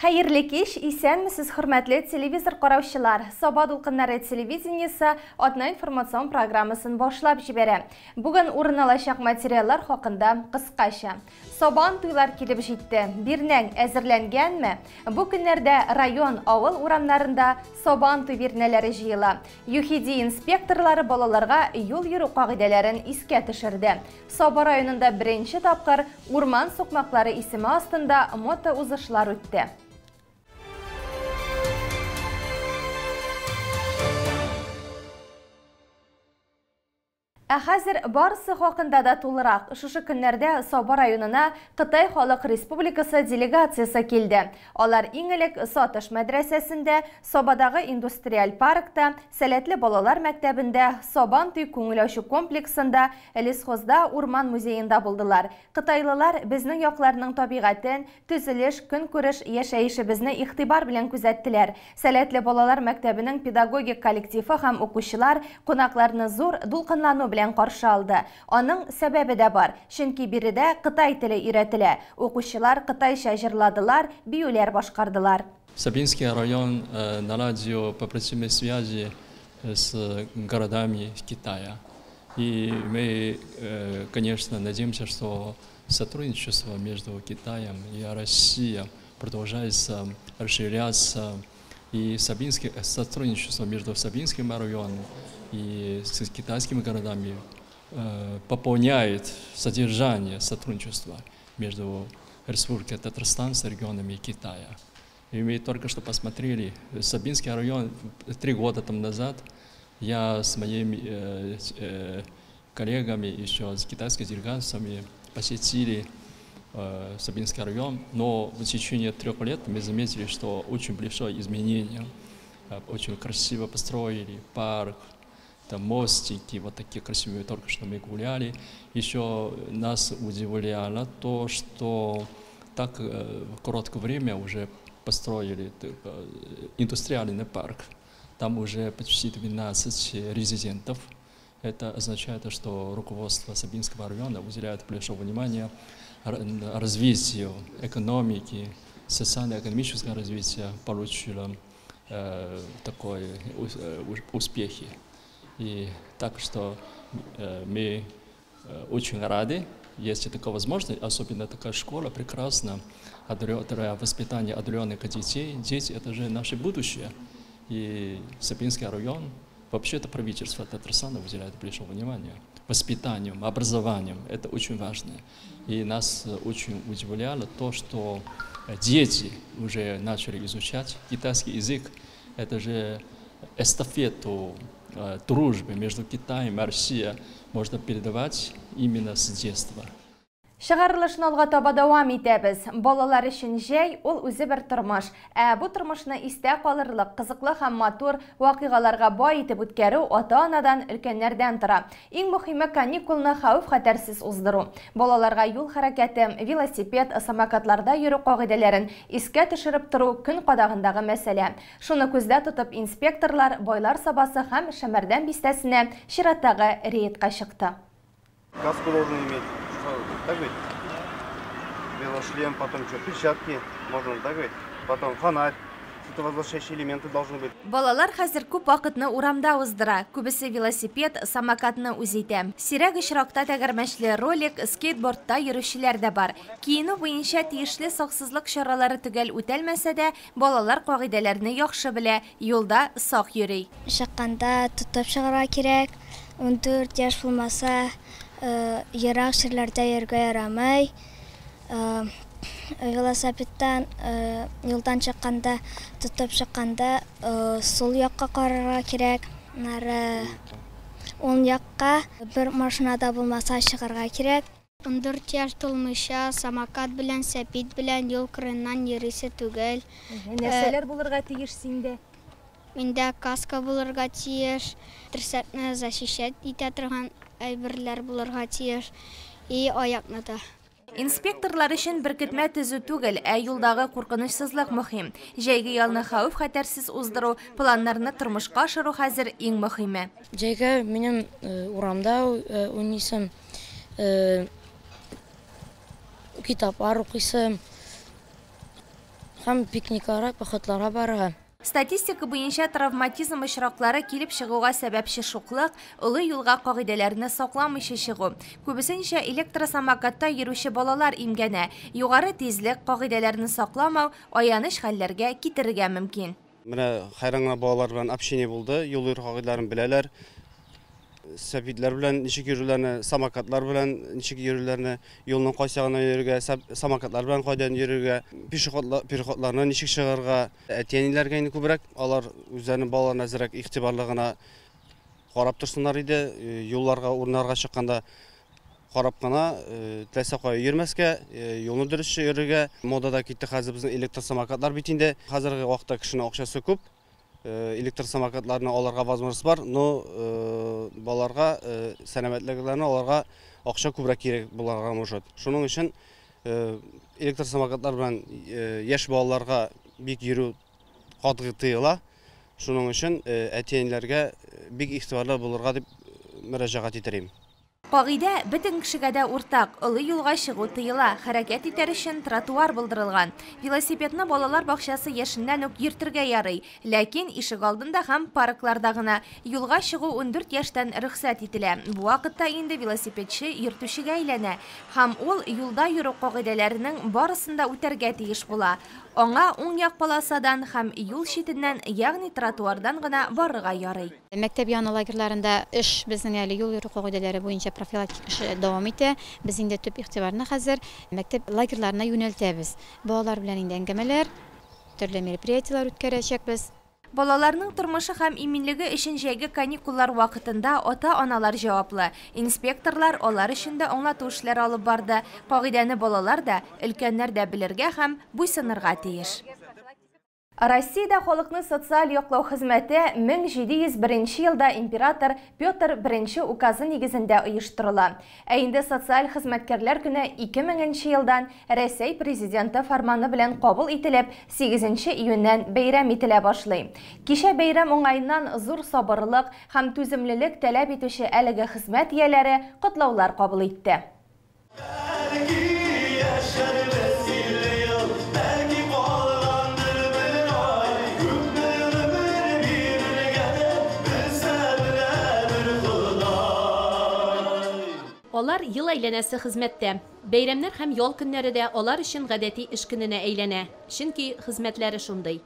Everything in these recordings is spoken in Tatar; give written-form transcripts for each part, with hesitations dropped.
Хәерле кич, исәнмесез, хөрмәтле телевизор караучылар. Саба дулкыннары телевидениесе атна информацион программасын башлап җибәрә. Бүген урын алачак материаллар хакында кыскача. Сабан туйлар килеп җитте. Бирнәң әзерләнгәнме? Бу көннәрдә район, авыл урамнарында Сабан туй бирнәләре җыела. ЮХИДИ инспекторлары балаларга юл йөрү кагыйдәләрен искә төшерде. Саба районында беренче тапкыр Урман сукмаклары исеме астында мотоузышлар үтте. Ә хәзер барысы хакында да тулырак. Шушы көннәрдә Саба районына Кытай Халык Республикасы делегациясе килде. Алар иң элек Сатыш мәдрәсәсендә, Сабадагы индустриаль паркта, Сәләтле балалар мәктәбендә, Сабан туй күңел ачу комплексында, Лесхозда, урман музеенда булдылар. Кытайлылар безнең якларның табигатен, төзелеш, көнкүреш, яшәешебезне игътибар белән күзәттеләр. Сәләтле балалар мәктәбенең педагогик коллективы һәм укучылар кунакларны зур дулкынлану белән каршы алды. Аның сәбәбе дә бар, чөнки биредә кытай теле өйрәтелә. Укучылар кытайча җырладылар, биюләр башкардылар. Сабинский район наладил побратимые связи с городами Китая. И мы, конечно, надеемся, что сотрудничество между Китаем и Россией продолжается расширяться. И сотрудничество между Сабинским районом и с китайскими городами пополняет содержание сотрудничества между Республикой Татарстан с регионами Китая. И мы только что посмотрели, Сабинский район 3 года тому назад я с моими коллегами, еще с китайской делегациями посетили Сабинский район, но в течение 3 лет мы заметили, что очень большое изменение, очень красиво построили парк, там мостики, вот такие красивые, только что мы гуляли. Еще нас удивляло то, что так в короткое время уже построили индустриальный парк. Там уже почти 12 резидентов. Это означает, что руководство Сабинского района уделяет большое внимание развитию экономики, социально-экономическое развитие получило такое успехи. И так что мы очень рады, есть такая возможность, особенно такая школа прекрасна для воспитания одаренных детей. Дети – это же наше будущее. И Сабинский район, вообще-то правительство Татарстана уделяет большое внимание воспитанию, образованию. Это очень важно. И нас очень удивляло то, что дети уже начали изучать китайский язык. Это же эстафету дружбы между Китаем и Россией можно передавать именно с детства. Чыгарылышны алга таба дәвам итәбез. Балалар өчен җәй ул үзе бер тормыш. Ә бу тормышны истә калырлык, кызыклы һәм матур вакыйгаларга бай итеп үткәрү ата-анадан, өлкәннәрдән тора. Иң мөһиме каникулны хәвеф-хәтәрсез уздыру. Балаларга юл хәрәкәте, велосипед, самокатларда йөрү кагыйдәләрен искә төшереп тору көн кадагындагы мәсьәлә. Шуны күздә тотып инспекторлар Байлар Сабасы һәм Шәмәрдән бистәсенә чираттагы рейдка чыкты. Каску должен иметь. Так ведь? Велошлем, потом что, перчатки, можно так ведь? Потом фонарь, световозвращающие элементы должны быть. Балалар хәзер күп вакытны урамда уздыра. Күбесе велосипед, самокатны үз итә. Сирәк очракта тәгәрмәчле ролик, скейтбордта йөрүчеләр дә бар. Киенү буенча тиешле саксызлык чаралары төгәл үтәлмәсә дә, балалар кагыйдәләрне яхшы белә, юлда сак йөри. Чыкканда тотып чыгарга кирәк. 14 яшь булмаса, ерак җирләрдә йөрергә ярамый. Велосипедтан юлдан чыкканда, тотып чыкканда сул якка карарга кирәк. Нары уң якка бер машинада булмаса чыгарга кирәк. 14 яшь тулмыйча самокат белән, сәпит белән юл кырыннан йөрисе түгел. Нәрсәләр булырга тиеш синдә? Миндә каска булырга тиеш, терсәкне защищать итә торган әйберләр булырга тиеш и аякны да. Инспекторлар өчен беркетмә төзү түгел, ә юлдагы куркынычсызлык мөһим. Җәйге ялны хәвеф-хәтәрсез уздыру, планнарны тормышка ашыру хәзер иң мөһиме. Җәйге минем урамда уйныйсым, китаплар укыйсым, Һәм пикникларга, походларга барырга. Статистика буенча травматизм очраклары килеп чыгуга сәбәпче шуклык, олы юлга кагыйдәләрне сакламыйча чыгу. Күбесенчә электросамокатта йөрүче балалар имгәнә. Югары тизлек, кагыйдәләрне сакламау аяныч хәлләргә китерергә мөмкин. Менә хайран гына балалар белән общение булды, юл йөрү кагыйдәләрен беләләр. Сәпитләр белән ничек йөрүләрне, самокатлар белән ничек йөрүләрне, юлның кайсы ягына йөрергә, самокатлар белән кайдан йөрергә, пешеходларны ничек чыгарга, әти-әниләргә инде күбрәк, алар үзләренең балаларына әзрәк игътибарлы гына карап торсыннар иде, юлларга, урыннарга чыкканда карап кына, теләсә кая йөрмәскә, юлны дөрес йөрергә. Модада китте хәзер безнең электросамокатлар бит инде. Хәзерге вакытта кешенең акчасы күп. Электросамокатларны аларга возможность бар, но балаларга, сәламәтлекләрне аларга акча күбрәк кирәк булырга может. Шуның өчен электросамокатлар белән яшь балаларга бик йөрү катгый тыела. Шуның өчен әти-әниләргә бик игътибарлы булырга дип мөрәҗәгать итәрем. Кагыйдә бөтен кешегә дә уртак, олы юлга чыгу тыела, хәрәкәт итәр өчен тротуар булдырылган. Велосипедны балалар бакчасы яшеннән үк йөртергә ярый, ләкин ишек алдында һәм паркларда гына. Юлга чыгу 14 яшьтән рөхсәт ителә. Бу вакытта инде велосипедчы йөртүчегә әйләнә һәм ул юлда йөрү кагыйдәләренең барысын да үтәргә тиеш була. Аңа уң як полосадан һәм юл читеннән, ягъни тротуардан гына барырга ярый. Мәктәп яны лагерьларында эш безнең әле юл йөрү кагыйдәләре буенча профилактик эш дәвам итә. Без инде төп игътибарны хәзер мәктәп лагерьларына юнәлтәбез. Балалар белән инде әңгәмәләр, төрле мероприятиеләр үткәрәчәкбез. Балаларның тормышы һәм иминлеге өчен җәйге каникуллар вакытында ата-аналар җаваплы. Инспекторлар алар өчен дә аңлату эшләре алып барды. Кагыйдәне балалар да, өлкәннәр дә белергә һәм буйсынырга тиеш. Россиядә халыкны социаль яклау хезмәте 1701 елда император Петр I указы нигезендә оештырыла. Ә инде социаль хезмәткәрләр көне 2000 елдан Рәсәй президенты фарманы белән кабул ителеп, 8 июньнән бәйрәм ителә башлый. Кичә бәйрәм уңаеннан зур сабырлык һәм түземлелек таләп итүче әлеге хезмәт ияләре котлаулар кабул итте. Алар ел әйләнәсе хезмәттә. Бәйрәмнәр һәм ял көннәре дә алар өчен гадәти эш көненә әйләнә. Чөнки хезмәтләре шундый.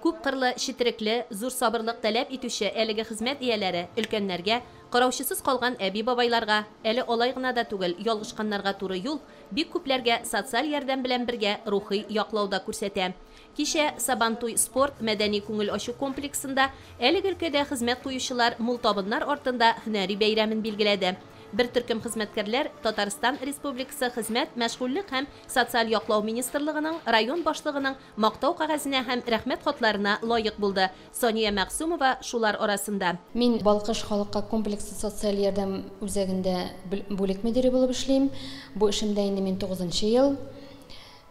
Күп кырлы, четерекле, зур сабырлык таләп итүче әлеге хезмәт ияләре өлкәннәргә, караучысыз калган әби-бабайларга, әле алай гына да түгел, ялгышканнарга туры юл, бик күпләргә социаль ярдәм белән бергә рухи яклау да күрсәтә. Кичә Сабантуй спорт мәдәни күңел ачу комплексында әлеге өлкәдә хезмәт куючылар мул табыннар артында һөнәри бәйрәмен билгеләде. Бер төркем хезмәткәрләр Татарстан Республикасы Хезмәт, Мәшгульлек һәм Социаль яклау министрлыгының район башлыгының мактау кәгазенә һәм рәхмәт хатларына лаек булды. Сания Мәгъсумова шулар арасында. Мин Балкыш халыкка комплекслы социаль ярдәм үзәгендә бүлек мөдире булып эшлим. Бу эшемдә инде мин 9 ел.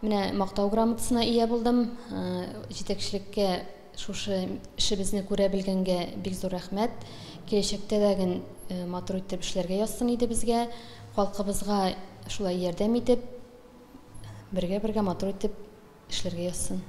Менә мактау грамотасына ия булдым. Җитәкчелеккә шушы эшебезне күрә белгәнгә бик зур рәхмәт. Киләчәктә дә ген матур итеп эшләргә язсын иде безгә, халкыбызга шулай ярдәм итеп, бергә-бергә матур итеп эшләргә язсын.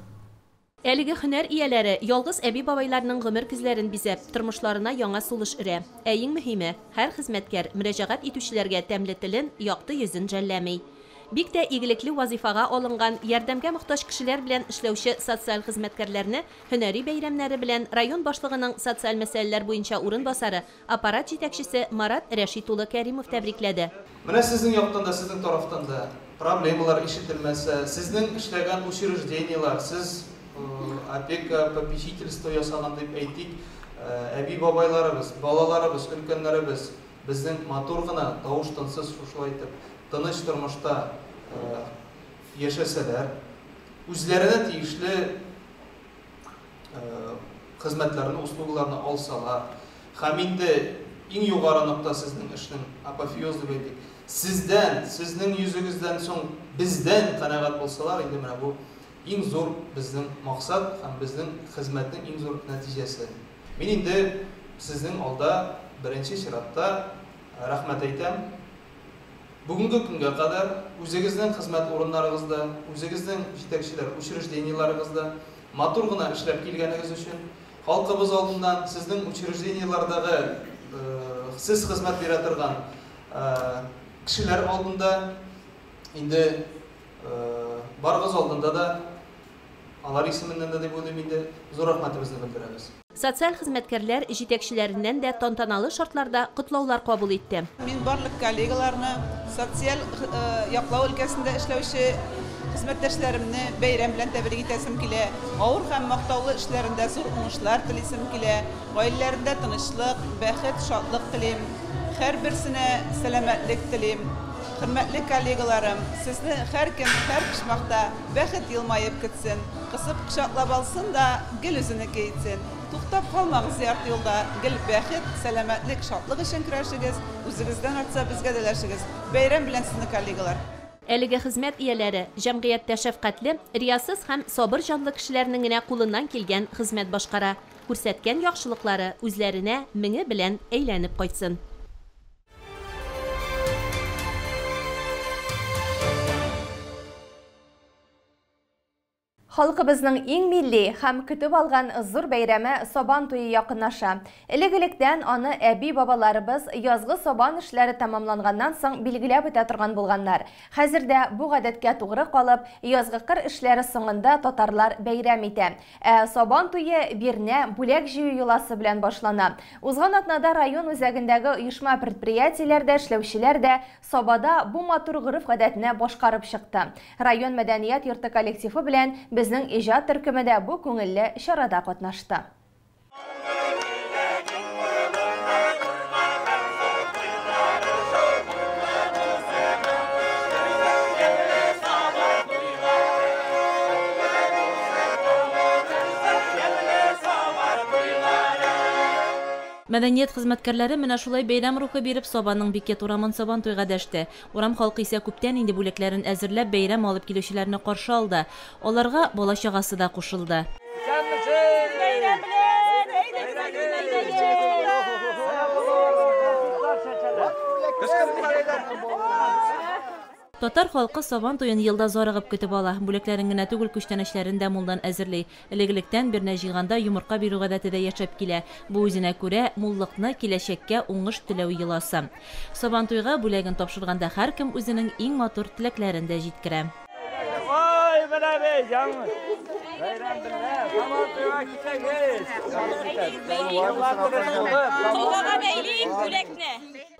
Әлеге һөнәр ияләре ялгыз әби-бабайларның гомер көзләрен бизәп, тормышларына яңа сулыш өрә. Ә иң мөһиме, һәр хезмәткәр мөрәҗәгать итүчеләргә тәмле телен, якты йөзен жәлләми. Бик тә игелекле вазифага алынган, ярдәмгә мохтаҗ кешеләр белән эшләүче социаль хезмәткәрләрне һөнәри бәйрәмнәре белән район башлыгының социаль мәсьәләләр буенча урынбасары, аппарат җитәкчесе Марат Рәшит улы Кәримов тәбрикләде. Менә сезнең яктан да, сезнең тарафтан да проблемалар ишетелмәсә, сезнең эшләгән учреждениелар, сез опека, попечительство ясаган дип әйтик, әби-бабайларыбыз, балаларыбыз, өлкәннәребез безнең матур гына, тавыш-тынсыз шушылай итеп тыныч тормышта яшәсәләр, үзләренә тиешле хезмәтләрне, услугаларны алсалар, һәм инде иң югары нокта сезнең эшнең апофеоз дип әйтик, сездән, сезнең йөзегездән соң бездән канәгать булсалар, инде менә бу иң зур безнең максат һәм безнең хезмәтнең иң зур нәтиҗәсе. Мин инде сезнең алда беренче чиратта рәхмәт әйтәм. Бүгенге көнгә кадәр үзегезнең хезмәт урыннарыгызда, үзегезнең җитәкчеләр учреждениеларыгызда матур гына эшләп килгәнегез өчен, халкыбыз алдыннан сезнең учреждениелардагы сез хезмәт бирә торган кешеләр алдында инде барыгыз алдында да алар исеменнән дә дип уйлыйм инде, зур рәхмәтебезне белдерәбез. Социаль хезмәткәрләр җитәкчеләреннән дә тантаналы шартларда котлаулар кабул итте. Мин барлык коллегаларны, социаль яклау өлкәсендә эшләүче хезмәттәшләремне бәйрәм белән тәбрик итәсем килә. Авыр һәм мактаулы эшләрендә зур уңышлар телисем килә. Гаиләләрендә тынычлык, бәхет, шатлык телим. Һәрберсенә сәламәтлек телим. Хөрмәтле коллегаларым, сезне һәркем, һәр почмакта бәхет елмаеп көтсен, кысып кочаклап алсын да, гел үзенеке итсен. Туктап калмагыз ярты юлда, гел бәхет, сәламәтлек, шатлык өчен көрәшегез, үзегездән артса безгә дә өләшегез. Бәйрәм белән сезне, коллегалар! Әлеге хезмәт ияләре җәмгыятьтә шәфкатьле, риясыз һәм сабыр җанлы кешеләрнең генә кулыннан килгән хезмәт башкара. Күрсәткән яхшылыклары үзләренә меңе белән әйләнеп кайтсын. Халкыбызның иң милли һәм көтеп алган зур бәйрәме Сабан туе якынлаша. Элек-электән аны әби-бабаларыбыз язгы сабан эшләре тәмамланганнан соң билгеләп үтә торган булганнар. Хәзер дә бу гадәткә тугры калып, язгы кыр эшләре соңында татарлар бәйрәм итә. Ә Сабан туе бирнә, бүләк җыю йоласы белән башлана. Узган атнада район үзәгендәге оешма-предприятиеләрдә эшләүчеләр дә Сабада бу матур гореф-гадәтне башкарып чыкты. Район мәдәният йорты коллективы белән безнең иҗат төркеме дә бу күңелле чарада катнашты. Мәдәният хезмәткәрләре менә шулай бәйрәм рухы биреп Сабаның Бикет урамын Сабантуйга дәште. Урам халкы исә күптән инде бүләкләрен әзерләп бәйрәм алып килүчеләрне каршы алды. Аларга бала-чагасы да кушылды. Татар халкы Сабан туен елда зарыгып көтеп ала. Бүләкләрен генә түгел, күчтәнәчләрен дә мулдан әзерли. Элек-электән бирнә җыйганда йомырка бирү гадәте дә яшәп килә. Бу үзенә күрә муллыкны, киләчәккә уңыш теләү йоласы. Сабан туйга бүләген тапшырганда һәркем үзенең иң матур теләкләрен дә җиткерә. Ой, менә без, яңы. Бәйрәм белән, Сабан туйга китәгез. Колга бәйлик бүләкне.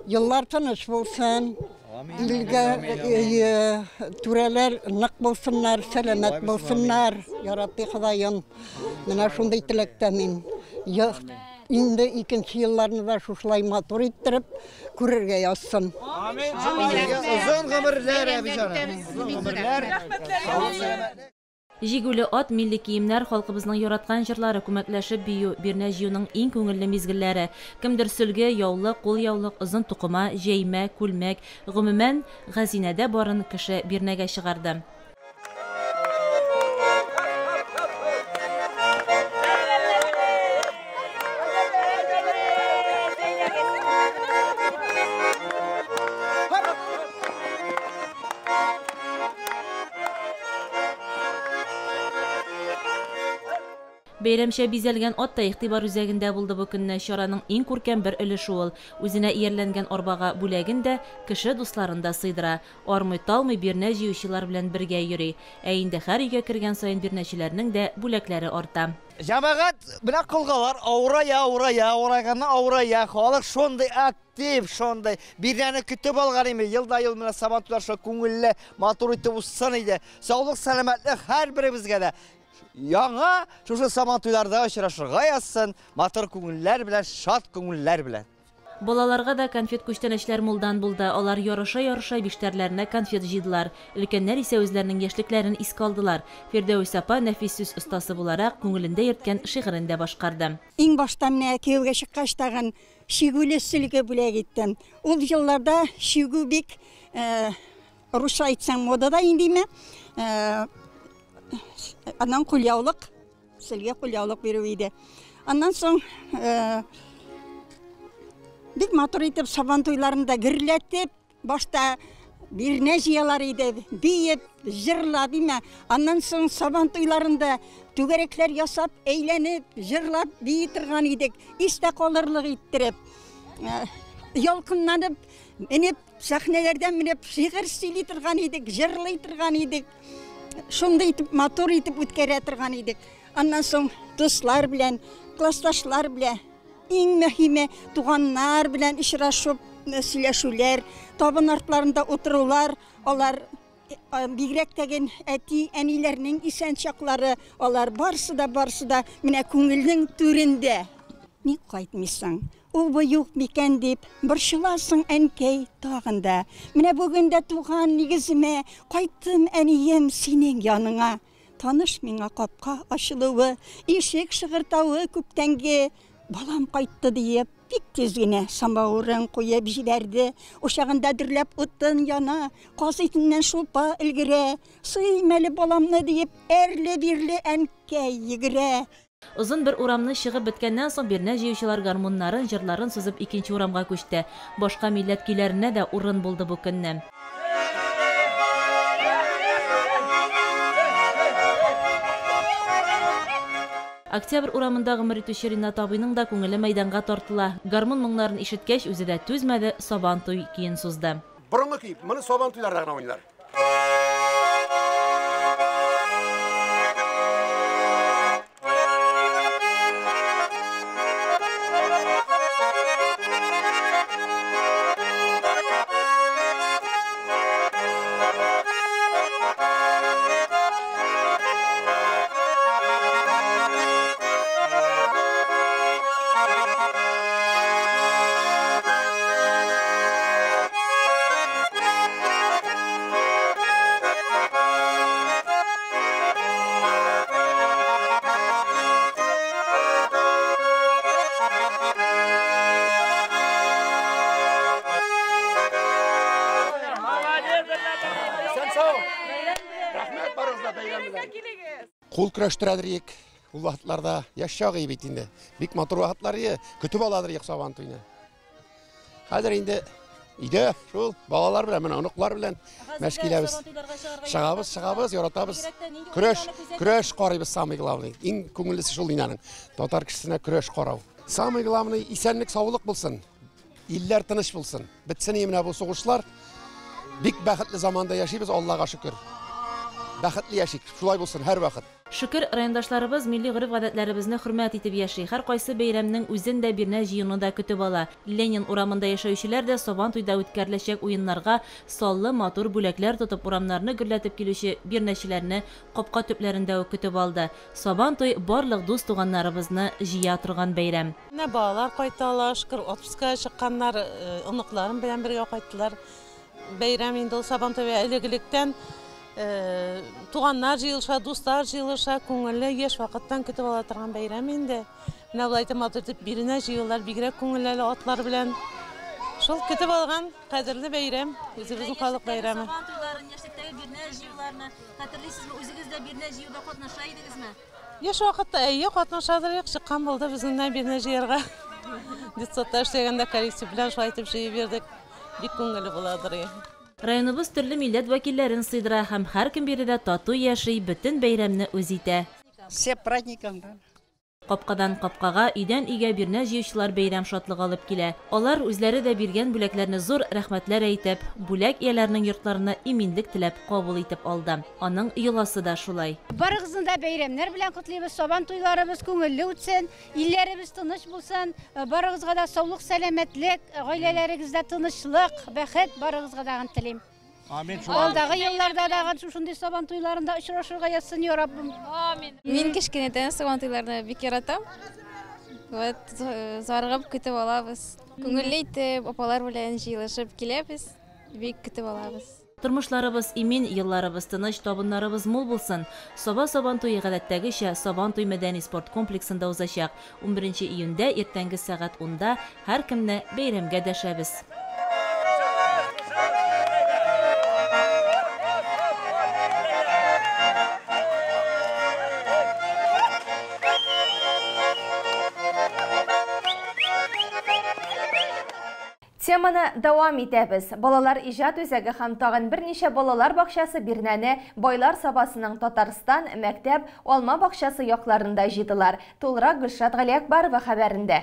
Еллар тыныч булсын. Илгә түрәләр нык булсыннар, сәламәт булсыннар. Я Рабби Ходаем, менә шундый теләктә мин. Инде икенче елларны да шушылай матур иттереп күрергә язсын. Амин. Озын гомерләр, әби җаным. Озын гомерләр. Җигүле ат, милли киемнәр, халкыбызның яраткан җырлары, күмәкләшеп бию, бирнә җыюның иң күңелле мизгелләре. Кемдер сөлге, яулык, кулъяулык, озын тукыма, җәймә, күлмәк, гомумән, хәзинәдә барын кеше бирнәгә чыгарды. Бәйрәмчә бизәлгән ат та игътибар үзәгендә булды бу көнне. Чараның иң күркәм бер өлеше ул. Үзенә иярләнгән арбага бүләген дә, кеше дусларын да сыйдыра. Армый-талмый бирнә җыючылар белән бергә йөри. Ә инде һәр өйгә кергән саен бирнәчеләрнең дә бүләкләре арта. Җәмәгать, менә колгалар авырая, авырая, авырайганнан авырая. Халык шундый актив, шундый бирнәне көтеп алган име. Елда ел менә Сабантуйлар шулай күңелле, матур итеп узсын иде. Саулык, сәламәтлек һәрберебезгә дә. Яңа шушы Сабантуйларда очрашырга язсын, матур күңелләр белән, шат күңелләр белән. Балаларга да конфет күчтәнәчләр мулдан булды. Алар ярыша-ярыша биштәрләренә конфет җыйдылар. Өлкәннәр исә үзләренең яшьлекләрен искә алдылар. Фирдәүс апа нәфис сүз остасы буларак күңелендә йөрткән шигырен дә башкарды. Иң башта менә кияүгә чыккач тагын чигүле сөлге бүләк иттем. Ул елларда чигү бик, русча әйтсәң, модада индеме? Аннан кулъяулык, сөлге кулъяулык бирү иде. Аннан соң бик матур итеп Сабан туйларында гөрләтеп, башта Бирнә җыялар иде, биеп, җырлап, имә. Аннан соң Сабан туйларында түгәрәкләр ясап, әйләнеп, җырлап бии торган идек. Истә калырлык иттереп. Ялкынланып, менеп, сәхнәләрдән менеп шигырь сөйли торган идек, җырлый торган идек. Шундый итеп, матур итеп үткәрә торган идек. Аннан соң дуслар белән, классташлар белән, иң мөһиме, туганнар белән очрашып сөйләшүләр, табын артларында утырулар, алар бигрәк тәген әти, әниләрнең исән чаклары, алар барысы да, барысы да менә күңелнең түрендә. Ник кайтмыйсың? Ул бу юк микән дип, борчыласың, әнкәй, тагын да. Менә бүген дә туган нигеземә кайттым, әнием, синең яныңа. Таныш миңа капка ачылуы, ишек шыгыртавы күптәнге. Балам кайтты диеп, бик тиз генә самавырын куеп җибәрде. Учагында дөрләп утын яна, каз итеннән шулпа өлгерә. Сыйм әле баламны диеп, әрле-бирле әнкәй йөгерә. Озын бер урамны чыгып беткәннән соң, бирнә җыючылар гармуннарын, җырларын сузып икенче урамга күчте. Башка милләт көйләренә дә урын булды бу көнне. Октябрь урамында гомер итүче Ринат абыйның да күңеле мәйданга тартыла. Гармун моңнарын ишеткәч, үзе дә түзмәде, Сабан туй көен сузды. Борынгы көй, моны Сабан туйларда гына уйныйлар. Кул көрәштерәдер ек ул вакытларда, яшь чагы бит инде. Бик матур вакытлар ие, көтеп аладыр ек Сабан туйны. Хәзер инде өйдә шул балалар белән, менә оныклар белән мәш киләбез. Чыгабыз, чыгабыз, яратабыз. Көрәш, көрәш карыйбыз, самый главный. Иң күңеллесе шул инде аның. Татар кешесенә көрәш карау. Самый главный исәнлек, саулык булсын. Илләр тыныч булсын. Бетсен менә бу сугышлар. Бик бәхетле заманда яшибез, Аллага шөкер. Бәхетле яшик, шулай булсын һәрвакыт. Шөкер, райондашларыбыз милли гореф-гадәтләребезне хөрмәт итеп яши. Һәркайсы бәйрәмнең үзен дә, бирнә җыюны да көтеп ала. Ленин урамында яшәүчеләр дә Сабан туйда үткәреләчәк уеннарга саллы матур бүләкләр тотып урамнарны гөрләтеп килүче бирнәчеләрне капка төпләрендә үк көтеп алды. Сабан туй барлык дус-туганнарыбызны җыя торган бәйрәм. Менә балалар кайта ала, шөкер, отпускка чыкканнар, оныкларым белән бергә кайттылар. Бәйрәм инде ул Сабан туй элек-электән туганнар җыелыша, дуслар җыелыша, күңелле яшь вакыттан көтеп ала торган бәйрәм инде. Менә болай итеп матур итеп биренә җыелалар, бигрәк күңелле әле атлар белән. Шул көтеп алган кадерле бәйрәм, үзебезнең халык бәйрәме. Сабан туйларын, яшьлектәге бирнә җыюларны хәтерлисезме? Үзегез дә бирнә җыюда катнаша идегезме? Яшь вакытта әйе, катнашадыр, чыккан булды безнең дә бирнә җыярга. Детсадта эшләгәндә коллектив белән шулай итеп җыеп йөрдек. Бик күңелле буладыр. Районыбыз төрле милләт вәкилләрен сыйдыра һәм һәркем биредә тату яши, бөтен бәйрәмне үз итә. Все праздником, да. Капкадан капкага, өйдән өйгә бирнә җыючылар бәйрәм шатлыгы алып килә. Алар үзләре дә биргән бүләкләрне зур рәхмәтләр әйтеп, бүләк ияләренең йортларына иминлек теләп кабул итеп алды. Аның йоласы да шулай. Барыгызны да бәйрәмнәр белән котлыйбыз. Сабан туйларыбыз күңелле үтсен, илләребез тыныч булсын. Барыгызга да саулык, сәламәтлек, гаиләләрегездә тынычлык, бәхет барыгызга да телим. Амин. Алдагы елларда да шушындый Сабан туйларында очрашырга язсын, я Раббым. Амин. Мин кечкенәдән Сабан туйларны бик яратам. Вот зарыгып көтеп алабыз. Күңелле итеп апалар белән җыелышып киләбез. Бик көтеп алабыз. Тормышларыбыз имин, елларыбыз тыныч, табыннарыбыз мул булсын. Саба Сабан туе гадәттәгечә Сабан туй мәдәни спорт комплексында узачак. 11 июньдә иртәнге сәгать 10-да һәркемне бәйрәмгә дәшәбез. Теманы дәвам итәбез. Балалар иҗат үзәге һәм тагын берничә балалар бакчасы бирнәне Байлар Сабасының Татарстан, Мәктәп, Алма бакчасы якларында җыйдылар. Тулырак Гөлшат Галиәкбарова хәбәрендә.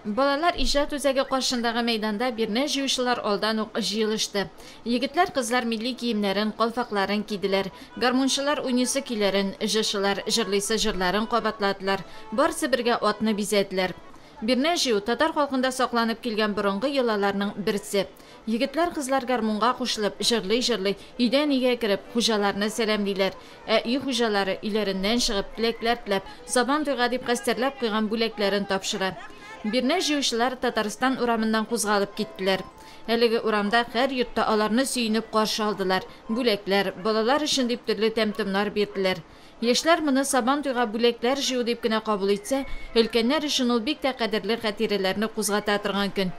Балалар иҗат үзәге каршындагы мәйданда бирнә җыючылар алдан ук җыелышты. Егетләр-кызлар милли киемнәрен, калфакларын киделәр. Гармунчылар уйныйсы көйләрен, җырчылар җырлыйсы җырларын кабатладылар. Барысы бергә атны бизәделәр. Бирнә җыю, татар халкында сакланып килгән борынгы йолаларның берсе. Егетләр-кызлар гармунга кушылып, җырлый-җырлый, өйдән өйгә кереп, хуҗаларны сәламлиләр. Ә өй хуҗалары, өйләреннән чыгып, теләкләр теләп, Сабантуйга дип хәстәрләп куйган бүләкләрен тапшыра. Бирнә җыючылар Татарстан урамыннан кузгалып киттеләр. Әлеге урамда һәр йортта аларны сөенеп каршы алдылар, бүләкләр, балалар өчен дип төрле тәм-томнар бирделәр. Яшьләр моны Сабантуйга бүләкләр җыю дип кенә кабул итсә, өлкәннәр өчен ул бик тә кадерле хатирәләрне кузгата торган көн.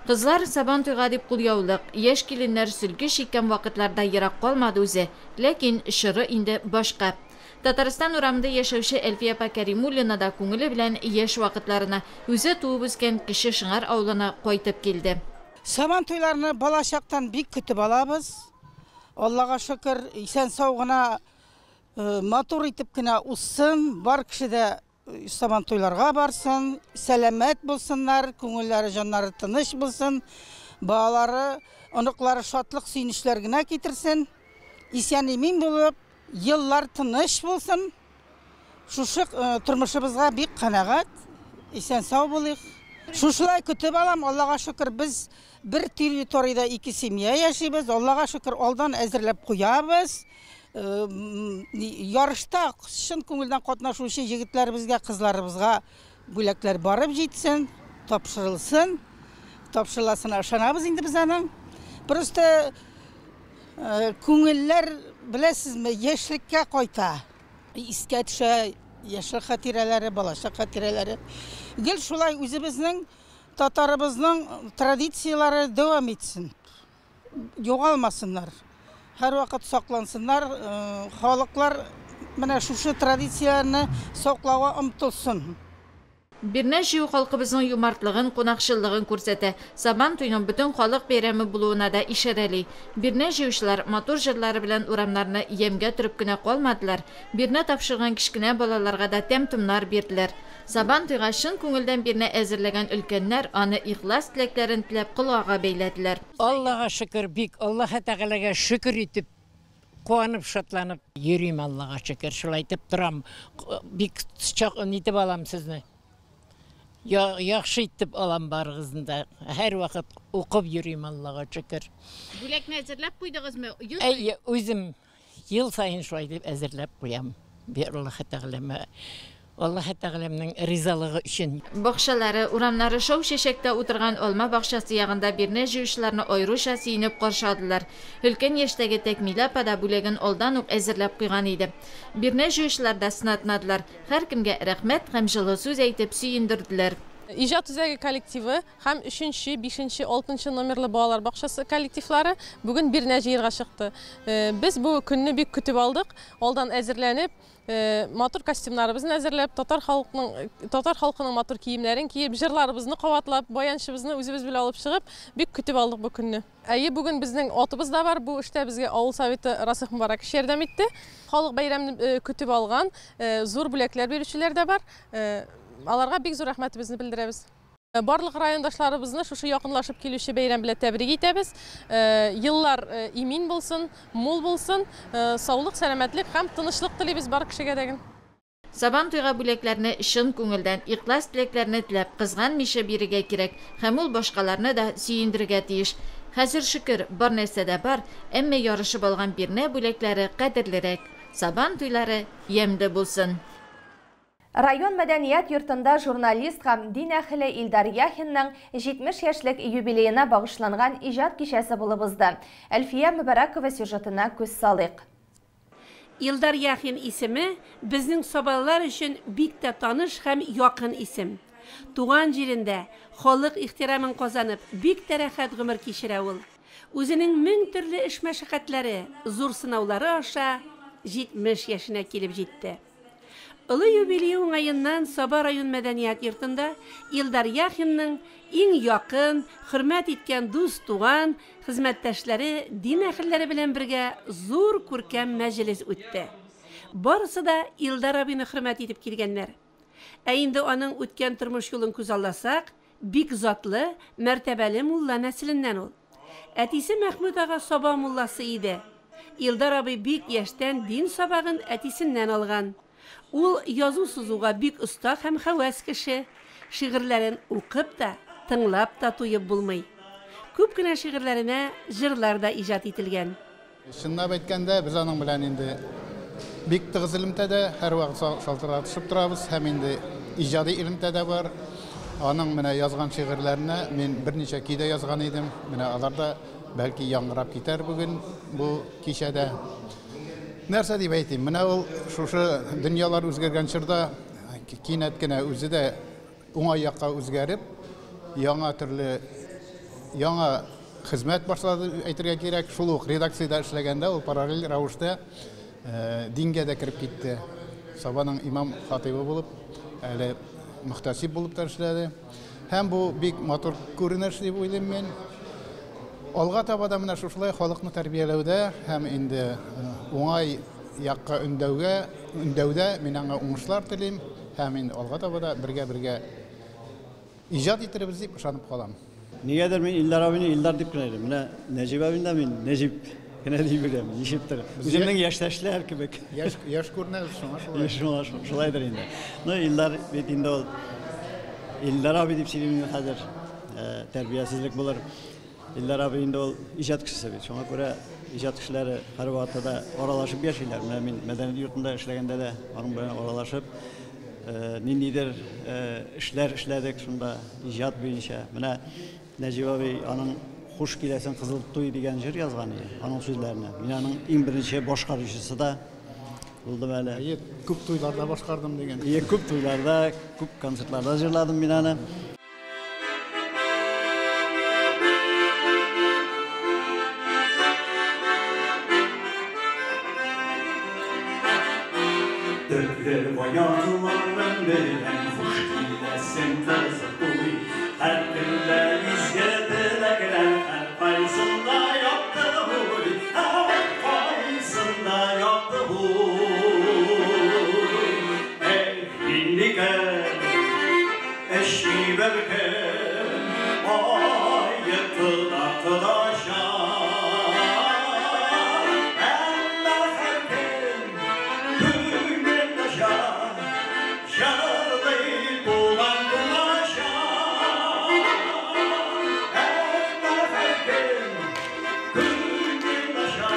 Кызлар Сабантуйга дип кулъяулык, яшь киленнәр сөлге чиккән вакытлар да ерак калмады үзе, ләкин чоры инде башка. Татарстан урамында яшәүче Әлфия апа Кәримуллина да күңеле белән яшь вакытларына, үзе туып үскән Кече Шыңар авылына кайтып килде. Сабантуйларны балачактан бик көтеп алабыз. Аллага шөкер, исән-сау гына, матур итеп кенә узсын, бар кеше дә Сабантуйларга барсын, сәламәт булсыннар, күңелләре, җаннары тыныч булсын, балалары, оныклары шатлык-сөенечләр генә китерсен, исән-имин булып, еллар тыныч булсын. Шушы тормышыбызга бик канәгать, исән-сау булыйк. Шушылай көтеп алам, Аллага шөкер, без бер территориядә ике семья яшибез, Аллага шөкер, алдан әзерләп куябыз. Ярышта чын күңелдән катнашучы егетләребезгә, кызларыбызга бүләкләр барып җитсен, тапшырылсын. Тапшырыласына ышанабыз инде без аның. Просто күңелләр, беләсезме, яшьлеккә кайта. Искә төшә яшьлек хатирәләре, балачак хатирәләре. Гел шулай үзебезнең татарыбызның традицияләре дәвам итсен. Югалмасыннар, һәрвакыт саклансыннар, халыклар менә шушы традицияләрне саклауга омтылсын. Бирнә җыю халкыбызның юмартлыгын, кунакчыллыгын күрсәтә. Сабан туйның бөтен халык бәйрәме булуына да ишарәли. Бирнә җыючылар матур җырлары белән урамнарны ямьгә төреп кенә калмадылар, бирнә тапшырган кечкенә балаларга да тәм-томнар бирделәр. Сабан туйга чын күңелдән бирнә әзерләгән өлкәннәр аны ихлас теләкләрен теләп колгага бәйләделәр. Аллага шөкер, бик Аллаһы Тәгаләгә шөкер итеп, куанып, шатланып йөрим, Аллага шөкер, шулай итеп торам. Бик чак нитеп алам сезне. Яхшы итеп алам барыгызны да. Һәрвакыт укып йөрим, Аллага шөкер. Бүләкне әзерләп куйдыгызмы? Әйе, үзем Ел саен шулай дип әзерләп куям. Би Аллаһы Тәгаләмә, Аллаһы Тәгаләмнең ризалыгы өчен. Бакчалары, урамнары шау чәчәктә утырган алма бакчасы ягында бирнә җыючыларны аеруча сөенеп каршы алдылар. Өлкән яшьтәге Тәкмилә апа да бүләген алдан ук әзерләп куйган иде. Бирнә җыючылар да сынатмадылар, һәркемгә рәхмәт һәм җылы сүз әйтеп сөендерделәр. Иҗат үзәге коллективы һәм өченче, бишенче, алтынчы номерлы балалар бакчасы коллективлары бүген бирнә җыерга чыкты. Без бу көнне бик көтеп алдык. Алдан әзерләнеп, матур костюмнарыбызны әзерләп, татар халыкның татар халкының матур киемнәрен киеп, җырларыбызны кабатлап, баянчыбызны үзебез белән алып чыгып, бик көтеп алдык бу көнне. Әйе, бүген безнең атыбыз да бар. Бу эштә безгә авыл советы Расих Мубаракович ярдәм итте. Халык бәйрәмне көтеп алган, зур бүләкләр бирүчеләр дә бар. Аларга бик зур рәхмәтебезне белдерәбез. Барлык райондашларыбызны шушы якынлашып килүче бәйрәм белән тәбрик итәбез. Еллар имин булсын, мул булсын, саулык, сәламәтлек һәм тынычлык телибез бар кешегә дә. Сабан туйга бүләкләрне чын күңелдән, ихлас теләкләрне теләп, кызганмыйча бирергә кирәк һәм ул башкаларны да сөендерергә тиеш. Хәзер, шөкер, бар нәрсә дә бар, әмма ярышып алган бирнә бүләкләре кадерлерәк. Сабан туйлары ямьле булсын! Район мәдәният йортында журналист һәм дин әһеле Илдар Яхинның 70 яшьлек юбилеена багышланган иҗат кичәсе булып узды. Әлфия Мөбарәкова сюжетына күз салыйк. Илдар Яхин исеме безнең сабалылар өчен бик тә таныш һәм якын исем. Туган җирендә халык ихтирамын казанып, бик тә рәхәт гомер кичерә ул. Үзенең мең төрле эш-мәшәкатьләре, зур сынаулары аша 70 яшенә килеп җитте. Олы юбилее уңаеннан Саба район мәдәният йортында Илдар Яхинның иң якын, хөрмәт иткән дус-туган, хезмәттәшләре, дин әһелләре белән бергә зур күркәм мәҗлес үтте. Барысы да Илдар абыйны хөрмәт итеп килгәннәр. Ә инде аның үткән тормыш юлын күзалласак, бик затлы, мәртәбәле мулла нәселеннән ул. Әтисе Мәхмүт ага Саба мулласы иде. Илдар абый бик яшьтән дин сабагын әтисеннән алган. Ул язу-сызуга бик оста һәм һәвәс кеше. Шигырьләрен укып та, тыңлап та туеп булмый. Күп кенә шигырьләренә җырлар да иҗат ителгән. Чынлап әйткәндә, без аның белән инде бик тыгыз элемтәдә, һәрвакыт шалтыратышып торабыз һәм инде иҗади элемтә дә бар. Аның менә язган шигырьләренә мин берничә көй дә язган идем. Менә алар да бәлки яңгырап китәр бүген бу кичәдә. Нәрсә дип әйтим, менә ул шушы дөньялар үзгәргән чорда кинәт кенә үзе дә уңай якка үзгәреп, яңа төрле яңа хезмәт башлады әйтергә кирәк. Шул ук редакциядә эшләгәндә ул параллель рәвештә дингә дә кереп китте. Сабаның имам хатыйбы булып, әле мөхтәсиб булып та эшләде. Һәм бу бик матур күренеш дип уйлыйм мин. Алга таба да менә шушылай халыкны тәрбияләүдә һәм инде уңай якка өндәүгә, өндәүдә мин аңа уңышлар телим һәм инде алга таба да бергә-бергә иҗат итербез дип ышанып калам. Нигәдер мин Илдар абыйны Илдар дип кенә әйтәм. Менә Нәҗип абыйны да мин Нәҗип кенә дип йөрәм. Ничектер. Үземнең яшьтәшләр кебек. Яшь, яшь күренәбез, шуңа шулай. Шуңа шулайдыр инде. Ну, Илдар бит инде ул Илдар абый дип сөйлим инде хәзер. Тәрбиясезлек булыр. Илдар абый инде ул иҗат кешесе бит. Шуңа күрә иҗат кешеләре һәрвакытта да аралашып яшиләр. Менә мин мәдәният йортында эшләгәндә дә аның белән аралашып, ниндидер эшләр эшләдек шунда иҗат буенча. Менә Нәҗип абый аның Хуш киләсең кызыл туй дигән җыр язган иде, аның сүзләренә. Мин аның иң беренче башкаручысы да булдым әле. Әйе, күп туйларда башкардым дигән. Әйе, күп туйларда, күп концертларда җырладым мин аны. Төрле баянларың белән хуш киләсең, кызыл туй. Һәр көндә изге теләкләр, һәркайсында якты уй, һәркайсында якты уй. Эх, нинди көн, эшли бер көн, аекты да кодача. Әмма һәркем күңел ача, җырлый туган тумача. Әмма һәркем күңел ача,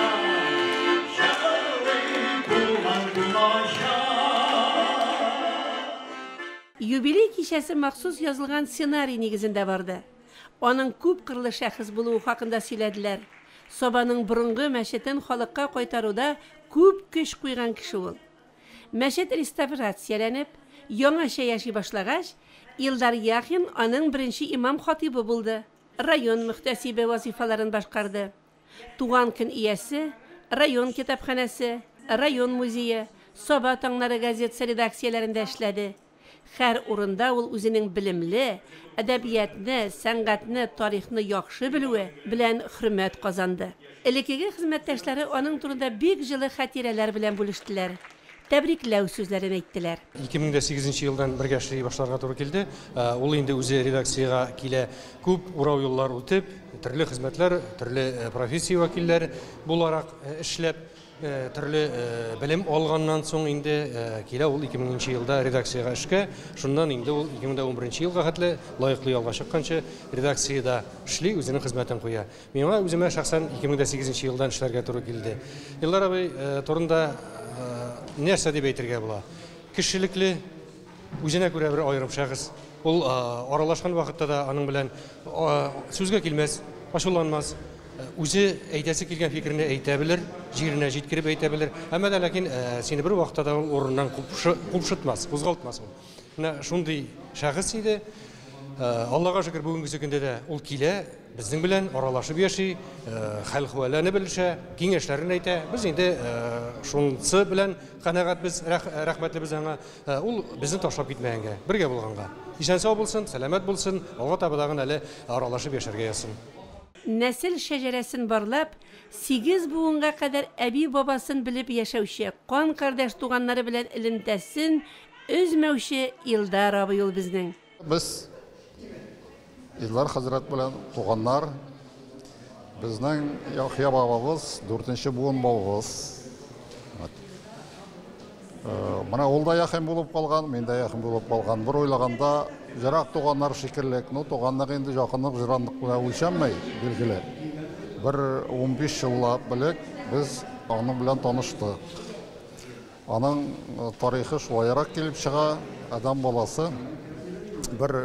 җырлый туган тумача. Юбилей кичәсе махсус язылган сценарий нигезендә барды. Аның күпкырлы шәхес булуы хакында сөйләделәр. Сабаның борынгы мәчетен халыкка кайтаруда күп көч куйган кеше ул. Мәчет реставрацияләнеп, яңача яши башлагач, Илдар Яхин аның беренче имам-хатыйбы булды, район мөхтәсибе вазыйфаларын башкарды. Туган көн иясе, район китапханәсе, район музее, Саба таңнары газетасы редакцияләрендә эшләде. Һәр урында ул үзенең белемле, әдәбиятны, сәнгатьне, тарихны яхшы белүе белән хөрмәт казанды. Элеккеге хезмәттәшләре аның турында бик җылы хатирәләр белән бүлештеләр, тәбрикләү сүзләрен әйттеләр. 2008 нче елдан бергә эшли башларга туры килде. Ул инде үзе редакциягә килә. Күп урау юллар үтеп, төрле хезмәтләр, төрле профессия вәкилләре буларак эшләп, Төрле белем алганнан соң инде килә ул 2000 нче елда редакциягә эшкә. Шуннан инде ул 2011 елга хәтле лаеклы ялга чыкканчы редакциядә эшли, үзенең хезмәтен куя. Миңа үземә шәхсән 2008 елдан эшләргә туры килде. Илдар абый турында нәрсә дип әйтергә була? Кешелекле, Үзенә күрә бер аерым шәхес. Ул аралашкан вакытта да аның белән сүзгә килмәс, ачуланмас. Үзе әйтәсе килгән фикерне әйтә белер, җиренә җиткереп әйтә белер. Әмма дә ләкин сине бер вакытта да ул урыннан купшытмас, кузгалтмас ул. Менә шундый шәхес иде. Аллага шөкер, бүгенгесе көндә дә ул килә, безнең белән аралашып яши, хәл-хвәләне белешә, киңәшләрен әйтә. Без инде шунысы белән канәгатьбез, рәхмәтлебез аңа. Ул безне ташлап китмәгәнгә, бергә булганга. Исән-сау булсын, сәламәт булсын, алга таба тагын әле аралашып яшәргә язсын. Нәсел шәҗәрәсен барлап, сигез буынга кадәр әби-бабасын белеп яшәүче, кан-кардәш туганнары белән элемтәсен өзмәүче Илдар абый ул безнең. Без Илдар хәзрәт белән туганнар. Безнең Яхъя бабабыз, дүртенче буын бабабыз. Менә ул да Яхин булып калган, мин дә Яхин булып калган. Бер уйлаганда, ерак туганнар шикелле. Ну, туганлык инде якынлык, җыранлык белән үлчәнмәй, билгеле. Бер 15 еллап элек без аның белән таныштык. Аның тарихы шулайрак килеп чыга. Адам баласы бер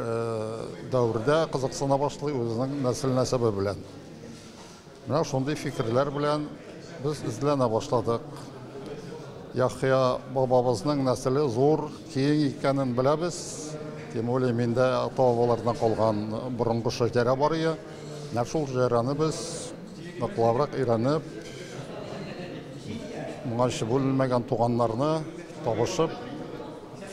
дәвердә кызыксына башлый үзенең нәсел-нәсәбе белән. Менә шундый фикерләр белән без эзләнә башладык. Яхъя бабабызның нәселе зур, киң икәнен беләбез. Тем более миндә ата-бабалардан калган борынгы шәҗәрә бар иде. Менә шул шәҗәрәне без ныклабрак өйрәнеп, моңарчы бүленмәгән туганнарны табышып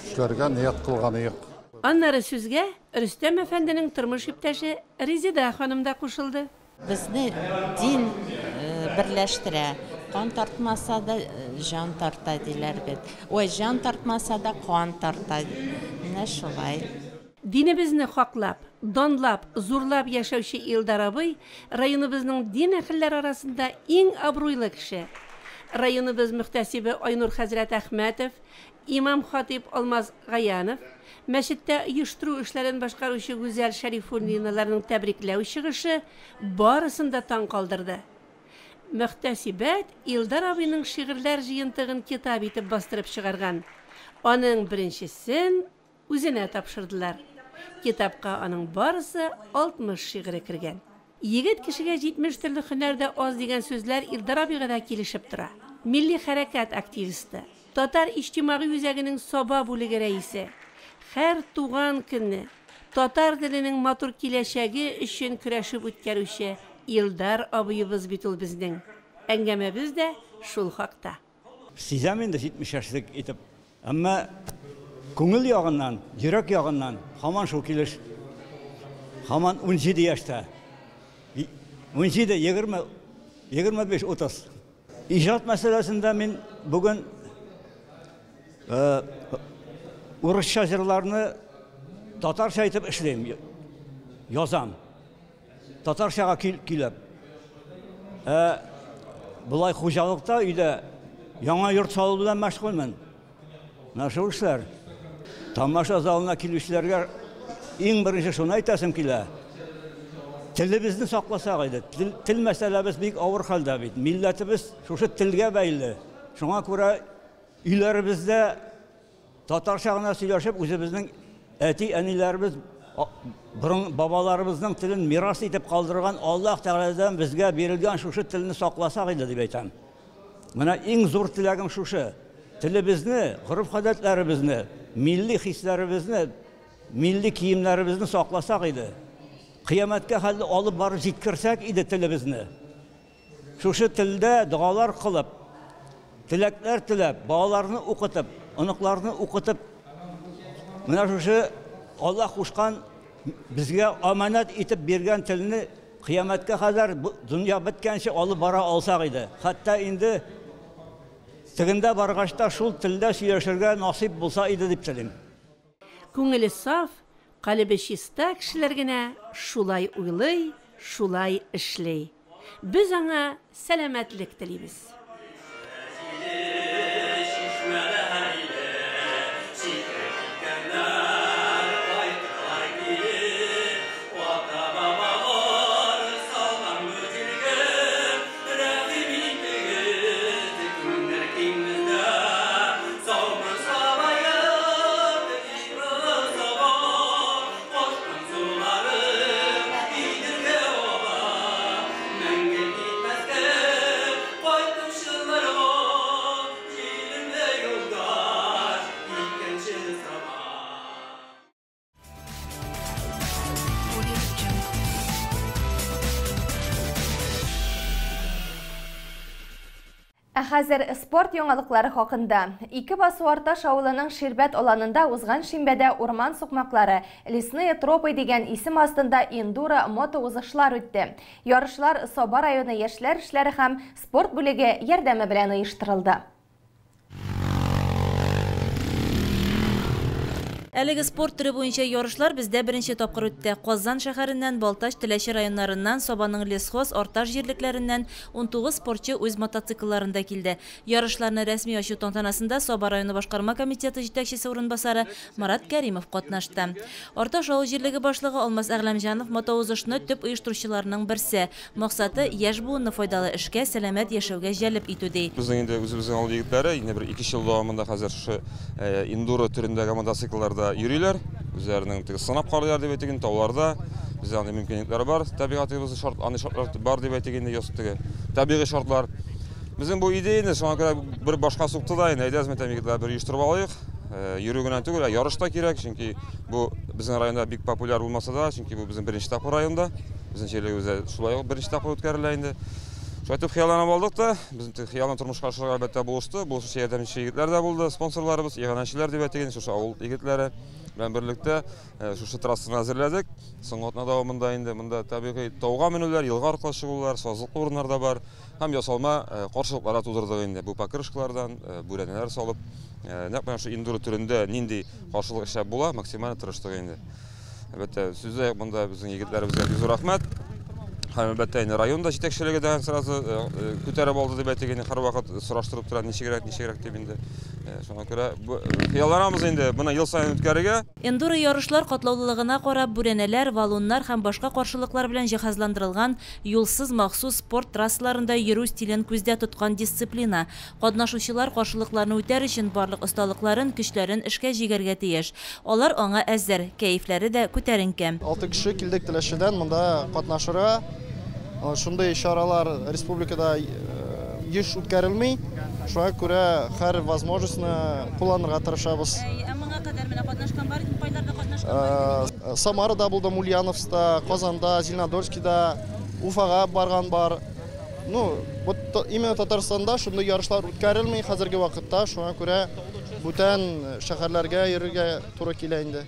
эшләргә ният кылган идек. Аннары сүзгә Рөстәм әфәнденең тормыш иптәше Резеда ханым да кушылды. Безне дин берләштерә. Кан тартмаса да җан тарта диләр бит. Ой, җан тартмаса да кан тарта. Менә шулай. Динебезне хаклап, данлап, зурлап яшәүче Илдар абый районыбызның дин әһелләре арасында иң абруйлы кеше. Районыбыз мөхтәсибе Айнур хәзрәт Әхмәтов, имам-хатыйп Алмаз Гаянов, мәчеттә оештыру эшләрен башкаручы Гүзәл Шәрифуллиналарның тәбрикләү чыгышы барысын да таң калдырды. Мөхтәсибәт Илдар абыйның шигырьләр җыентыгын китап итеп бастырып чыгарган. Аның беренчесен үзенә тапшырдылар. Китапка аның барысы 60 шигыре кергән. Егет кешегә 70 төрле һөнәр дә аз дигән сүзләр Илдар абыйга да килешеп тора. Милли хәрәкәт активисты, Татар иҗтимагый үзәгенең Саба бүлеге рәисе, һәр туган көнне татар теленең матур киләчәге өчен көрәшеп үткәрүче Илдар абыебыз бит ул безнең. Әңгәмәбез дә шул хакта. Сизәм инде 70 яшьлек итеп. Әмма күңел ягыннан, йөрәк ягыннан һаман шул килеш. Һаман 17 яшьтә. 17, 20, 25, 30. Иҗат мәсьәләсендә мин бүген урысча җырларны татарча итеп эшлим, язам. Татарчага көйләп. Болай хуҗалыкта өйдә яңа йорт салу белән мәшгульмен. Менә шул эшләр. Тамаша залына килүчеләргә иң беренче шуны әйтәсем килә. Телебезне сакласак иде. Тел мәсьәләбез бик авыр хәлдә бит. Милләтебез шушы телгә бәйле. Шуңа күрә өйләребездә татарча гына сөйләшеп, үзебезнең әти-әниләребез, борын бабаларыбызның телен мирас итеп калдырган Аллаһ Тәгаләдән безгә бирелгән шушы телне сакласак иде дип әйтәм. Менә иң зур теләгем шушы. Телебезне, гореф-гадәтләребезне, милли хисләребезне, милли киемнәребезне сакласак иде. Кыямәткә хәтле алып барып җиткерсәк иде телебезне. Шушы телдә догалар кылып, теләкләр теләп, балаларны укытып, оныкларны укытып, менә шушы Аллаһ кушкан, безгә аманат итеп биргән телне кыямәткә кадәр, дөнья беткәнче алып бара алсак иде. Хәтта инде тегендә баргач та шул телдә сөйләшергә насыйп булса иде дип телим. Күңеле саф, калебе чиста кешеләр генә шулай уйлый, шулай эшли. Без аңа сәламәтлек телибез. хәзер спорт яңалыклары хакында. Ике басу Арташ авылының Ширбәт аланында узган шимбәдә урман сукмаклары Лесные тропы дигән исем астында эндуро мотоузышлар үтте. Ярышлар Саба районы яшьләр эшләре һәм спорт бүлеге ярдәме белән оештырылды. Әлеге спорт төре буенча ярышлар бездә беренче тапкыр үтте. Казан шәһәреннән, Балтач, Теләче районнарыннан, Сабаның Лесхоз, Арташ җирлекләреннән 19 спортчы үз мотоциклларында килде. Ярышларны рәсми ачу тантанасында Саба районы башкарма комитеты җитәкчесе урынбасары Марат Кәримов катнашты. Арташ авыл җирлеге башлыгы Алмаз Әгъләмҗанов мотоузышны төп оештыручыларның берсе. Максаты яшь буынны файдалы эшкә, сәламәт яшәүгә җәлеп итү ди. Безнең инде үзебезнең авыл егетләре инде бер 2 ел дәвамында хәзер шушы эндуро төрендәге мотоциклларда йөриләр, үзләренең теге сынап карыйлар дип әйтик инде, тауларда. Бездә андый мөмкинлекләр бар, табигатыбызда шарт, андый шартлар бар дип әйтик инде, яз теге табигый шартлар. Безнең бу идеяне шуңа күрә бер башка сукты да инде, әйдәгез, мәтәм егетләр, бер оештырып алыйк. Йөрү генә түгел, ә ярыш та кирәк, чөнки бу безнең районда бик популяр булмаса да, чөнки бу безнең беренче тапкыр районда. Безнең җирлегебездә шулай ук беренче тапкыр үткәрелә инде. Шулай итеп хыялланып алдык та, безнең теге хыялны тормышка ашырырга әлбәттә булышты. Булышучы ярдәмче егетләр дә булды, спонсорларыбыз, иганәчеләр дип әйтик инде, шушы авыл егетләре белән берлектә шушы трассаны әзерләдек. Соңгы атна дәвамында инде монда табигый тауга менүләр, елга аркылы чыгулар, сазлыклы урыннар да бар һәм ясалма каршылыклар да тудырдык инде. Бу покрышкалардан, бүрәнәләр салып, нәкъ менә шул эндуро төрендә нинди каршылык эшләп була, максималь тырыштык инде. Әлбәттә, сүз дә юк, монда безнең егетләребезгә бик зур рәхмәт. Һәм әлбәттә инде район да җитәкчелеге дә сразу күтәреп алды дип әйтик инде, һәрвакыт сораштырып тора, ничегрәк, ничегрәк дип инде. Шуңа күрә хыялланабыз инде моны ел саен үткәрергә. Эндуро ярышлар катлаулылыгына карап, бүрәнәләр, валуннар һәм башка каршылыклар белән җиһазландырылган юлсыз махсус спорт трассаларында йөрү стилен күздә тоткан дисциплина. Катнашучылар каршылыкларны үтәр өчен барлык осталыкларын, көчләрен эшкә җигәргә тиеш. Алар аңа әзер, кәефләре дә күтәренке. 6 кеше килдек Теләчедән монда катнашырга. Шундый чаралар республикада еш үткәрелми. Шуңа күрә һәр возможностьны кулланырга тырышабыз. Ә моңа кадәр менә катнашкан бар идеме? Кайларда катнашкан бар идеме? Самарада булдым, Ульяновскта, Казанда, Зеленодольскида, Уфага барган бар. Именно Татарстанда шундый ярышлар үткәрелми хәзерге вакытта, шуңа күрә бүтән шәһәрләргә йөрергә туры килә инде.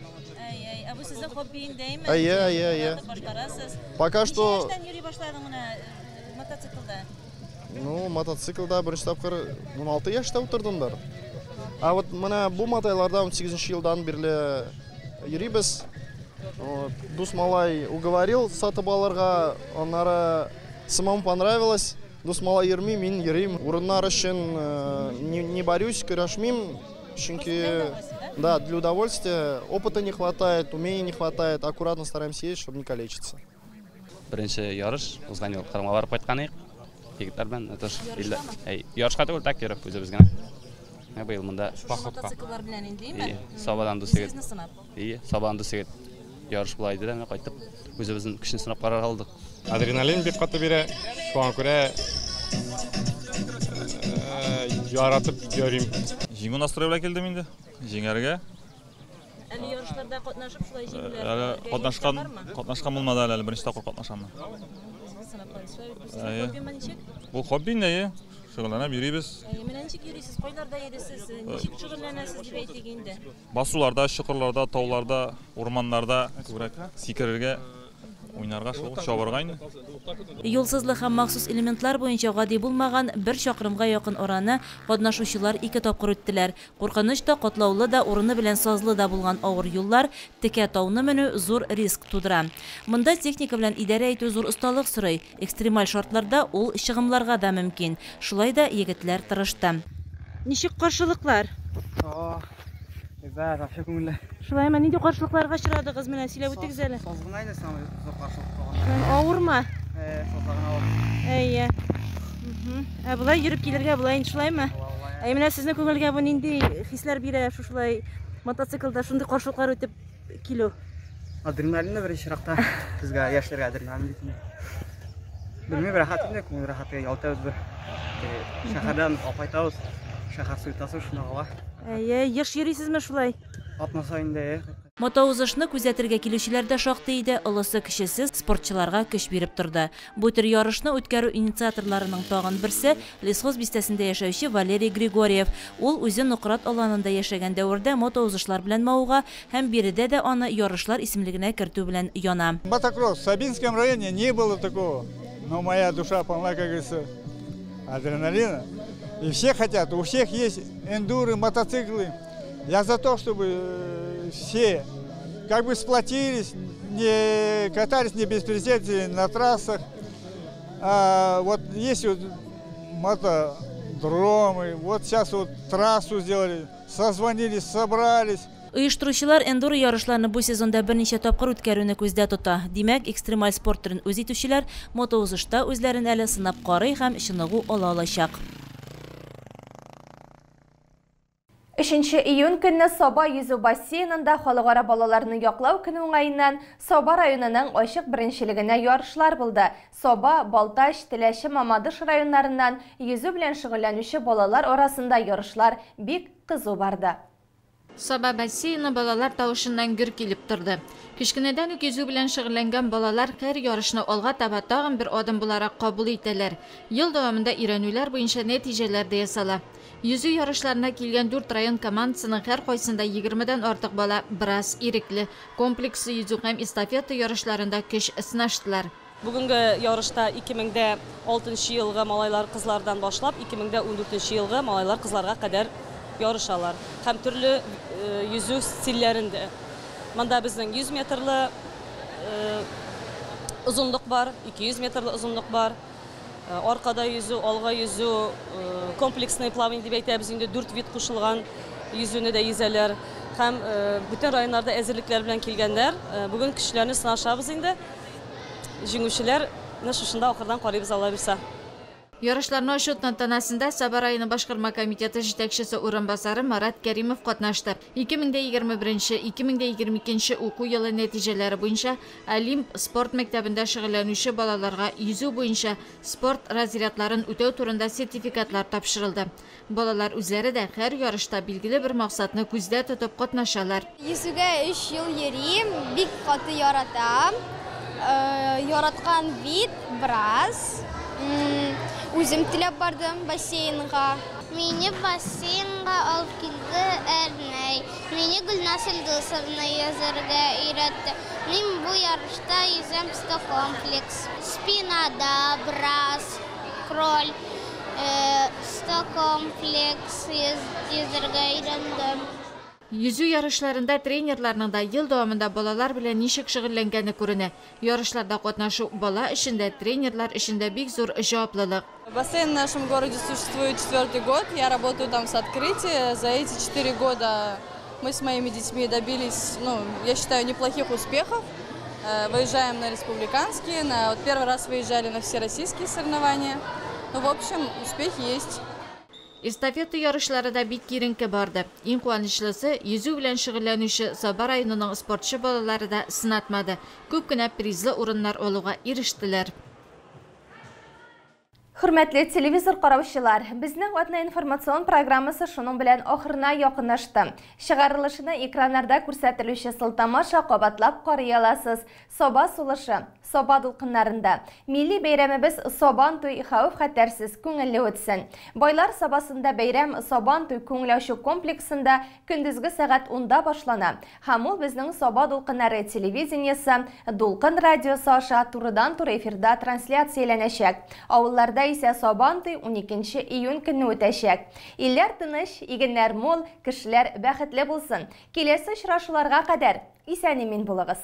Ә бу сезнең хобби инде, әйме? Әйе, әйе, әйе. Башкарасыз. Пока что Ничә яшьтән йөри башладың менә мотоциклда? Мотоциклда беренче тапкыр 16 яшьтә утырдымдыр. Ә вот менә бу мотойларда унсигезенче елдан бирле йөрибез. Дус малай уговорил сатып алырга, аннары самому понравилось. Дус малай йөрми, мин йөрим. Урыннар өчен не борюсь, көрәшмим. Чөнки, да, для удовольствия опыта не хватает, умений не хватает. Аккуратно стараемся ездить, чтобы не калечиться. Беренче ярыш, узган ел Кырымга барып кайткан идек. Егетләр белән, это ж илле, әй, ярышка түгел, так йөреп үзебез генә. Ә быел монда походка. Мотоцикллар белән инде, әйме? Ие, Сабадан дус егет. Үзегезне сынап. Ие, Сабадан дус егет. Ярыш була иде дә, менә кайтып, үзебезнең көчне сынап карарга алдык. Адреналин бик каты бирә, шуңа күрә яратып йөрим. Җиңү настрое белән килдем инде, җиңәргә. Әле ярышларда катнашып шулай җиңүләр Әле күргән бармы? катнашкан булмады әле, әле беренче тапкыр катнашам. Сынап карыйсыз. Шулай бит, Әйе. хоббиме ничек? Бу хобби инде, әйе. Шөгыльләнеп йөрибез. Әйе, менә ничек йөрисез, кайларда йөрисез, ничек шөгыльләнәсез дип әйтик инде? Басуларда, чокырларда, тауларда, урманнарда күбрәк сикерергә, уйнарга, шул чабарга инде. Юлсызлык һәм махсус элементлар буенча гади булмаган бер чакрымга якын араны катнашучылар ике тапкыр үттеләр. Куркыныч та, катлаулы да, урыны белән сазлы да булган авыр юллар текә тауны менү зур риск тудыра. Монда техника белән идарә итү зур осталык сорый. Экстремаль шартларда ул чыгымларга да мөмкин. Шулай да егетләр тырышты. Ничек каршылыклар? Әйбәт, вообще күңелле. Шулаймы, нинди каршылыкларга очрадыгыз, менә сөйләп үтегез әле. Саз гына инде самый зур каршылык булган. Шулай, авырмы? Сазлар гына авыр. Әйе. Ә болай йөреп килергә болай инде шулаймы? Әй, менә сезнең күңелгә бу нинди хисләр бирә, шушылай мотоциклда шундый каршылыклар үтеп килү? Адреналин да беренче чиратта безгә, яшьләргә адреналин бит инде. Белмим, рәхәт инде, күңел рәхәт, ял итәбез бер. Шәһәрдән алып кайтабыз, шәһәр суетасы шунда кала. Әйе, еш йөрисезме шулай? Атна саен да, әйе. Мотоузышны күзәтергә килүчеләр дә шактый иде, олысы кечесе спортчыларга көч биреп торды. Бу төр ярышны үткәрү инициаторларының тагын берсе, Лесхоз бистәсендә яшәүче Валерий Григорьев. Ул үзе Нократ Аланында яшәгән дәвердә мотоузышлар белән мавыга һәм биредә дә аны ярышлар исемлегенә кертү белән яна. Мотокросс в Сабинском районе не было такого, но моя душа полна, как говорится, адреналина. И все хотят, у всех есть эндуры, мотоциклы. Я за то, чтобы все как бы сплотились, не катались не без препятствий на трассах. А вот есть вот мотодромы, вот сейчас вот трассу сделали, созвонились, собрались. Оештыручылар эндуро ярышларны бу сезонда берничә тапкыр үткәрүне күздә тота. Димәк, экстремаль спорт төрен үз итүчеләр мотоузышта үзләрен әле сынап карый һәм чыныгу ала алачак. 3 июнь көнне Саба йөзү бассейнында халыкара балаларны яклау көне уңаеннан Саба районының ачык беренчелегенә ярышлар булды. Саба, Балтач, Теләче, Мамадыш районнарыннан йөзү белән шөгыльләнүче балалар арасында ярышлар бик кызу барды. Саба бассейны балалар тавышыннан гөр килеп торды. Кечкенәдән үк йөзү белән шөгыльләнгән балалар һәр ярышны алга таба тагын бер адым буларак кабул итәләр. Ел дәвамында өйрәнүләр буенча нәтиҗәләр дә ясала. Йөзү ярышларына килгән 4 район командасының һәр кайсында 20-дән артык бала брас, ирекле, комплекслы йөзү һәм эстафета ярышларында көч сынаштылар. Бүгенге ярышта 2006 елгы малайлар кызлардан башлап 2014 елгы малайлар кызларга кадәр ярышалар. Һәм төрле йөзү стильләрендә. Монда безнең 100 метрлы озынлык бар, 200 метрлы озынлык бар. Аркада йөзү, алга йөзү, комплексный плавание дип әйтәбез инде, 4 вид кушылган йөзүне дә йөзәләр. Һәм бүтән районнарда әзерлекләр белән килгәннәр. Бүген көчләрне сынашабыз инде. Җиңүчеләрне шушында ахырдан карыйбыз, Алла бирсә. Ярышларны ачу тантанасында Саба районы башкарма комитеты җитәкчесе урынбасары Марат Кәримов катнашты. 2021-2022 уку елы нәтиҗәләре буенча Олимп спорт мәктәбендә шөгыльләнүче балаларга йөзү буенча спорт разрядларын үтәү турында сертификатлар тапшырылды. Балалар үзләре дә һәр ярышта билгеле бер максатны күздә тотып катнашалар. Йөзүгә 3 ел йөрим, бик каты яратам. Яраткан вид брас. Үзем теләп бардым бассейнга. Мине бассейнга алып килде Әрнәй. Мине Гөлназ Илдусовна йөзәргә өйрәтте. Мин бу ярышта йөзәм 100 комплекс. Спинада, брас, кроль, 100 комплекс йөзәргә өйрәндем. Йөзү ярышларында тренерларның да ел дәвамында балалар белән ничек шөгыльләнгәне күренә. Ярышларда катнашу бала өчен дә, тренерлар өчен дә бик зур җаваплылык. Бассейн в нашем городе существует 4-й год. Я работаю там с открытия. За эти 4 года мы с моими детьми добились, ну, я считаю, неплохих успехов. Выезжаем на республиканские, вот первый раз выезжали на всероссийские соревнования. Ну, в общем, успехи есть. Эстафета ярышлары да бик киеренке барды. Иң куанычлысы, йөзү белән шөгыльләнүче Саба районының спортчы балалары да сынатмады. Күп кенә призлы урыннар алуга ирештеләр. Хөрмәтле телевизор караучылар, безнең атна информацион программасы шуның белән ахырына якынлашты. Чыгарылышны экраннарда күрсәтелүче сылтама аша кабатлап карый аласыз. Саба сулышы, Саба дулкыннарында. Милли бәйрәмебез Сабан туй хәвеф-хәтәрсез күңелле үтсен. Байлар Сабасында бәйрәм Сабан туй күңел ачу комплексында көндезге сәгать 10-да башлана. Һәм ул безнең Саба дулкыннары телевидениесе, Дулкын радиосы аша турыдан-туры эфирда трансляцияләнәчәк. Авылларда исә Сабан туй 12 июнь көнне үтәчәк. Илләр тыныч, игеннәр мул, кешеләр бәхетле булсын. Киләсе очрашуларга кадәр исән-имин булыгыз.